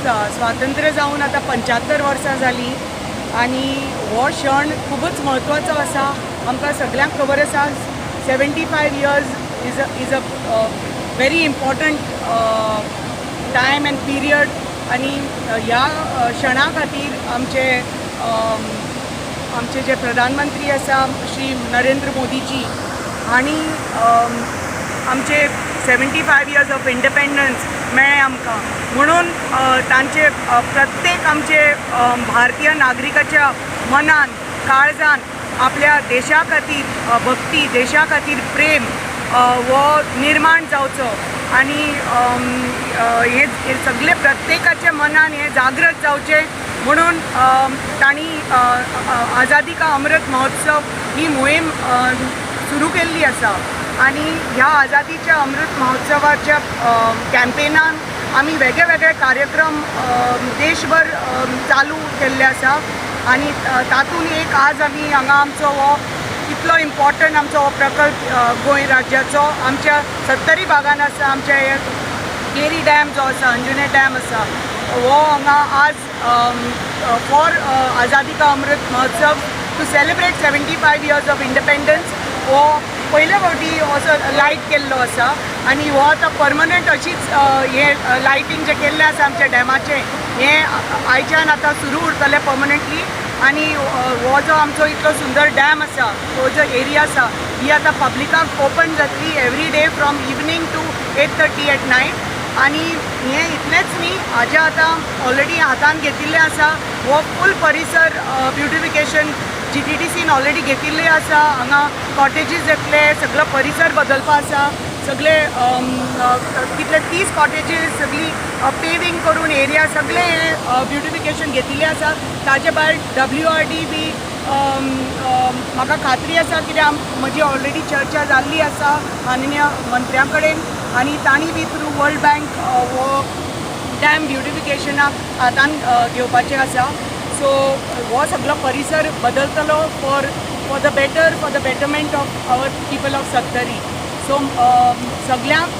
स्वातंत्र्य जावन आतां 75 वर्सां जालीं आनी हो क्षण खुबूच म्हत्वाचो आसा. आमकां सगल्यांक खबर आसा, 75 years is a very important time and period. आनी ह्या क्षणा खातीर आमचे जे प्रधानमंत्री आसा, श्री नरेंद्र मोदीजी, हांणी आमचे 75 years of independence मेळ्ळें आमकां म्हणून तांचे प्रत्येक आमचे भारतीय नागरिकाच्या मनान, काळजान आपल्या देशा खातीर भक्ती, देशा खातीर प्रेम हो निर्माण जावचो आनी हे हे सगळे प्रत्येकाच्या मनान हे जागृत जावचें म्हणून तांणी अ, अ, आझादी का अमृत महोत्सव ही मोहीम सुरू केल्ली आसा. आनी ह्या आझादीच्या अमृत महोत्सवाच्या कॅम्पेनान आमी वेगळे वेगळे कार्यक्रम देशभर चालू केल्ले आसा. आनी तातूंत एक आज आमी हांगा आमचो हो इतलो इम्पॉर्टंट आमचो हो प्रकल्प गोंय राज्याचो, आमच्या सत्तरी भागान आसा, आमच्या हे केरी डॅम जो आसा, अंजुणे डॅम आसा, हो हांगा आज फॉर आझादी का Amrit Mahotsav to celebrate 75 years of independence हो पयले फावटी असो लायट केल्लो आसा. आनी हो आतां परमनंट अशीच हे लायटींग जें केल्लें आसा आमच्या डॅमाचें, हें आयच्यान आतां सुरू उरतलें परमनंटली. आनी हो जो आमचो इतलो सुंदर डॅम आसा, हो जो एरिया आसा, ही आतां पब्लिकाक ओपन जातली every day from evening to 8:30 at night. आनी हें इतलेंच न्ही, हाजें आतां ऑलरेडी हातान घेतिल्लें आसा, हो फूल परिसर ब्युटिफिकेशन जीटीडीसीन ऑलरेडी घेतिल्लें आसा. हांगा कॉटेजीस येतले, सगळो परिसर बदलपा आसा. सगळे कितले 30 कॉटेजीस, सगळी पेविंग करून एरिया सगळे ब्युटिफिकेशन घेतिल्लें आसा. ताजे भायर W R D B um, um, म्हाका खात्री आसा, कित्याक म्हजी ऑलरेडी चर्चा जाल्ली आसा माननीय मंत्र्यां कडेन आनी तांणी बी थ्रू वर्ल्ड बँक हो डॅम ब्युटिफिकेशनाक हातान घेवपाचें आसा. सो हो सगळो परिसर बदलतलो for the better, for the betterment of our people of Sattari. So सगळ्यांक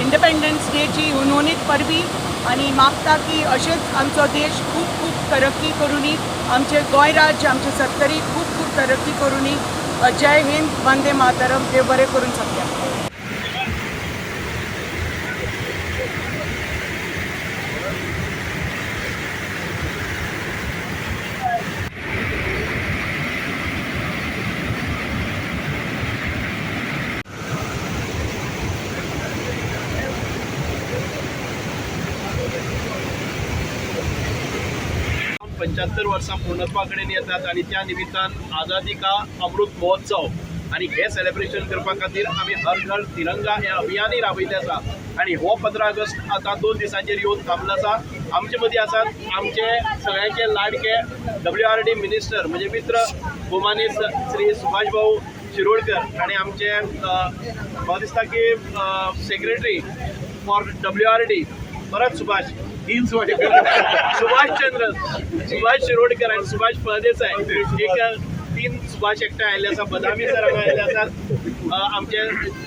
इंडिपेंडन्स डेची हुनहुनीत परबी आनी मागता की अशेंच आमचो देश खूब खूब तरक्की करूनी, आमचें गोंय राज्य, आमचें सत्तरी खूब खूब तरक्की करूनी. जय हिंद, वंदे मातरम. देव बरें करून सगळ्यांक. 75 वर्सां पूर्णत्वा कडेन येतात आनी त्या निमित्तान आझादी का अमृत महोत्सव आनी हे सेलिब्रेशन करपा खातीर आमी हर घर तिरंगा हे अभियानय राबयलें आसा. आनी हो 15 ऑगस्ट आतां 2 दिसांचेर येवन थांबलो आसा. आमचे मदीं आसात आमचे सगळ्यांचे लाडके डब्ल्यू आर डी मिनिस्टर, म्हणजे मित्र, भोवमानेस्त श्री सुभाष भाऊ शिरोडकर आनी आमचे म्हाका दिसता की secretary for W R D, परत सुभाष, तीन सुभाष, सुभाष चंद्र, सुभाष शिरोडकर आणि सुभाष फळदेसाय, एक तीन सुभाष एकठांय आयिल्ले आसा. बदामी सर हांगा आयिल्ले आसात, आमचे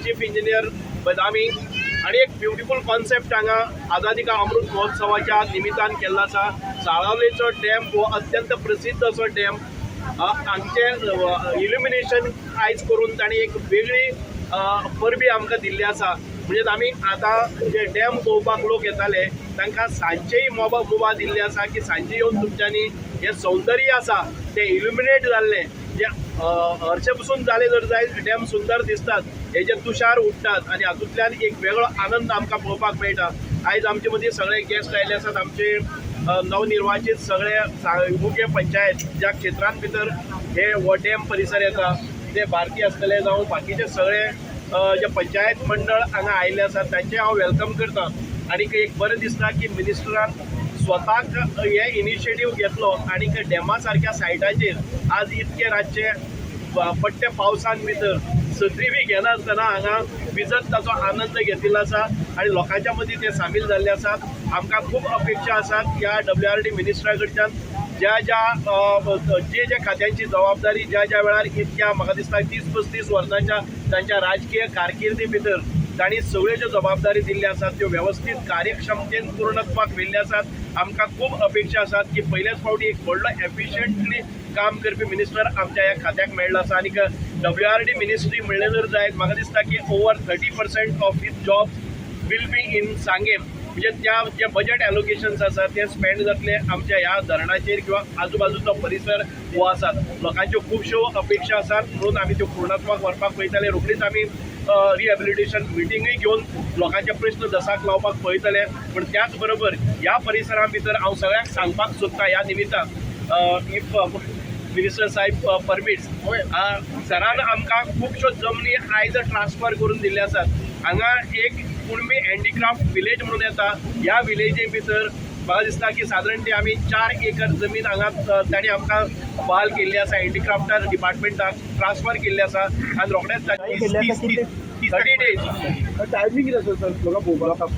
चीफ इंजिनियर बदामी. आणि एक ब्युटिफूल कॉन्सेप्ट हांगा आझादी का अमृत महोत्सवाच्या निमित्तान केल्लो आसा. साळावलेचो डॅम हो अत्यंत प्रसिद्ध असो डॅम, हांगचे इल्युमिनेशन आयज करून तांणी एक वेगळी परबी आमकां दिल्ली आसा. म्हणजे आमी आतां जे डॅम पळोवपाक लोक येताले तांकां सांजचेय मुभा दिल्ली आसा की सांजे येवन तुमच्यांनी हें सौंदर्य आसा तें इल्युमिनेट जाल्लें, जे हरशे पसून जालें जर जायत, डॅम सुंदर दिसतात, हे जे तुशार उडटात आनी हातूंतल्यान एक वेगळो आनंद आमकां पळोवपाक मेळटा. आयज आमचे मदीं सगळे गेस्ट आयिल्ले आसात, आमचे नवनिर्वाचित सगळे मुख्य पंचायत, ज्या क्षेत्रांत भितर हे हो डॅम परिसर येता ते भारती आसतले जावं बाकीचे सगळे जे पंचायत मंडळ हांगा आयिल्ले आसात, तांचें हांव welcome करता. आनी एक बरें दिसता की मिनिस्टरान स्वताक हे इनिशिएटीव घेतलो आनी डॅमा सारक्या सायटाचेर आज इतके रातचे पट्ट्या पावसान भितर सत्री बी घेनासतना हांगा भिजत ताचो आनंद घेतिल्लो आसा आनी लोकांच्या मदीं ते सामील जाल्ले आसात. आमकां खूब अपेक्षा आसात ह्या डब्ल्यू आर डी मिनिस्टरा कडच्यान. ज्या ज्या जे ज्या खात्यांची जबाबदारी ज्या ज्या वेळार इतक्या, म्हाका दिसता, 30-35 वर्सांच्या तांच्या राजकीय कारकिर्दी भितर तांणी सगळ्यो ज्यो जबाबदारी दिल्ली आसात त्यो वेवस्थीत कार्यक्षमतेन पूर्णत्वाक व्हेल्ले आसात. आमकां खूब अपेक्षा आसात की पयल्याच फावटी एक व्हडलो एफिशियंटली काम करपी मिनिस्टर आमच्या ह्या खात्याक मेळ्ळो आसा. आनीक डब्ल्यूआरडी मिनिस्ट्री म्हणलें जर जायत, म्हाका दिसता की over 30% of his job will be in Sanguem. म्हणजे त्या जे बजेट एलोकेशन्स आसा ते स्पेंड जातले आमच्या ह्या धरणाचेर किंवा आजूबाजूचो परिसर हो आसात. लोकांच्यो खुबश्यो अपेक्षा आसात म्हणून आमी त्यो पूर्णत्वाक व्हरपाक पळयतले. रोखडीच आमी रिहेबिलिटेशन मिटींगूय घेवन लोकांचे प्रस्न दसाक लावपाक पळयतले. पूण त्याच बरोबर ह्या परिसरा भितर हांव सगळ्यांक सांगपाक सोदता ह्या निमित्तान, if minister Saheb permits, सरान आमकां खुबश्यो जमनी आयज ट्रान्सफर करून दिल्ले आसात. हांगा एक कुणबी हँडिक्राफ्ट विलेज म्हणून येता. ह्या विलेजी भितर म्हाका दिसता की सादारण ती आमी 4 एकर जमीन हांगा तांणी आमकां बहाल केल्ली आसा, हँडिक्राफ्टार डिपार्टमेंटाक ट्रान्सफर केल्ली आसा आनी रोखडेच 30 डेज. टायमिंग कितें आसा सर लोकांक पळोवपाक?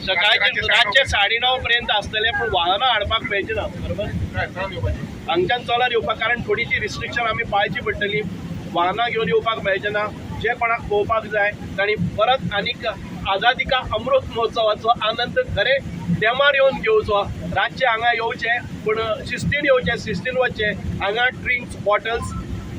सकाळचे, रातचे 9:30 पर्यंत आसतले, पूण वाहनां हाडपाक मेळचे ना, बरोबर? हांगच्यान चलत येवपाक, कारण थोडीशी रिस्ट्रिक्शन आमी पाळची पडटली. वाहनां घेवन येवपाक मेळचें ना. जे कोणाक पळोवपाक जाय तांणी परत आनीक आझादी का अमृत महोत्सवाचो आनंद खरें डेमार येवन घेवचो. रातचे हांगा येवचे, पूण शिस्तीन येवचे, शिस्तीन वचचे. हांगा ड्रिंक्स बॉटल्स,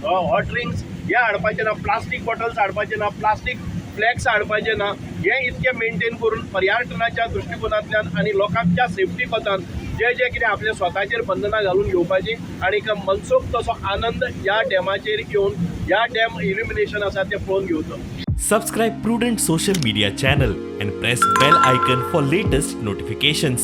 हॉट ड्रिंक्स हे हाडपाचे ना, प्लास्टीक बॉटल्स हाडपाचे ना, प्लास्टीक फ्लॅक्स हाडपाचे ना. हे इतकें मेंटेन करून पर्यटनाच्या दृश्टिकोनांतल्यान आनी लोकांच्या सेफ्टी कोतान जे जे कितें आपल्या स्वताचेर बंधनां घालून घेवपाची आनी एक मनसोक्त तसो आनंद ह्या डॅमाचेर येवन, ह्या डॅम इल्युमिनेशन आसा तें पळोवन घेवचो. Subscribe Prudent Social Media channel and press bell icon for latest notifications.